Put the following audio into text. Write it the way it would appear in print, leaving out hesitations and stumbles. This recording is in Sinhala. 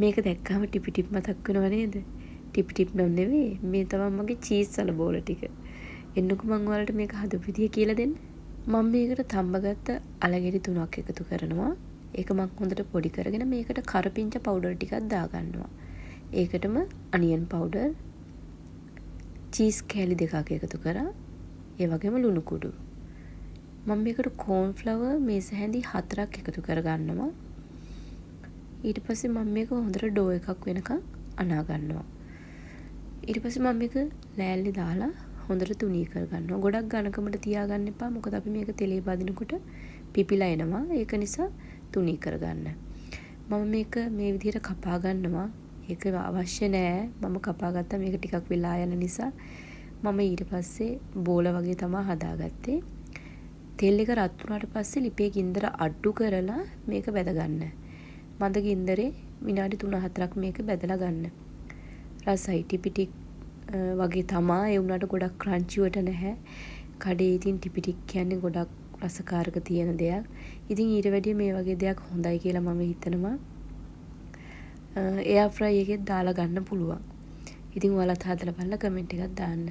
මේක දැක්කම ටිපි ටිප් මතක් වෙනව නේද? ටිපි ටිප් නම් නෙවෙයි, මේ තමයි මගේ චීස් අල බෝල ටික. එන්නකෝ මං ඔයාලට මේක හදපු විදිය කියලා දෙන්න. මම මේකට තම්බගත්ත අලගෙඩි තුනක් එකතු කරනවා. ඒක මං හොඳට පොඩි කරගෙන මේකට කරපිංච පවුඩර් ටිකක් දාගන්නවා. ඒකටම අනියන් පවුඩර්, චීස් කෑලි දෙකක් එකතු කරා. ඒ වගේම ලුණු කුඩු. මම මේකට කෝන් ෆ්ලවර් මේස හැඳි 4ක් එකතු කරගන්නවා. ඊට පස්සේ මම මේක හොඳට ඩෝ එකක් වෙනකන් අනා ගන්නවා. ඊට පස්සේ මම මේක ලෑල්ලේ දාලා හොඳට තුනී කරගන්නවා. ගොඩක් ඝනකමට තියාගන්න එපා. මොකද අපි මේක තෙලේ බදිනකොට පිපිලා එනවා. ඒක නිසා තුනී කරගන්න. මම මේක මේ විදිහට කපා ගන්නවා. ඒක අවශ්‍ය නෑ. මම කපා ගත්තා මේක ටිකක් වෙලා යන නිසා. මම ඊට පස්සේ බෝල වගේ තමා හදාගත්තේ. තෙල් එක රත් වුණාට පස්සේ ලිපේ ගින්දර අඩු කරලා මේක බැද ගන්න. මඳ ගින්දරේ විනාඩි 3-4ක් මේක බැදලා ගන්න. රසයි, ටිපි ටික් වගේ තමා. ඒ වුණාට ගොඩක් ක්‍රන්චිවට නැහැ. කඩේ ඉතින් ටිපි ටික් කියන්නේ ගොඩක් රසකාරක තියෙන දෙයක්. ඉතින් ඊට වැඩිය මේ වගේ දෙයක් හොඳයි කියලා මම හිතනවා. එයාර් ෆ්‍රයි එකෙත් දාලා ගන්න පුළුවන්. ඉතින් ඔයාලත් හදලා බලලා කමෙන්ට් එකක් දාන්න.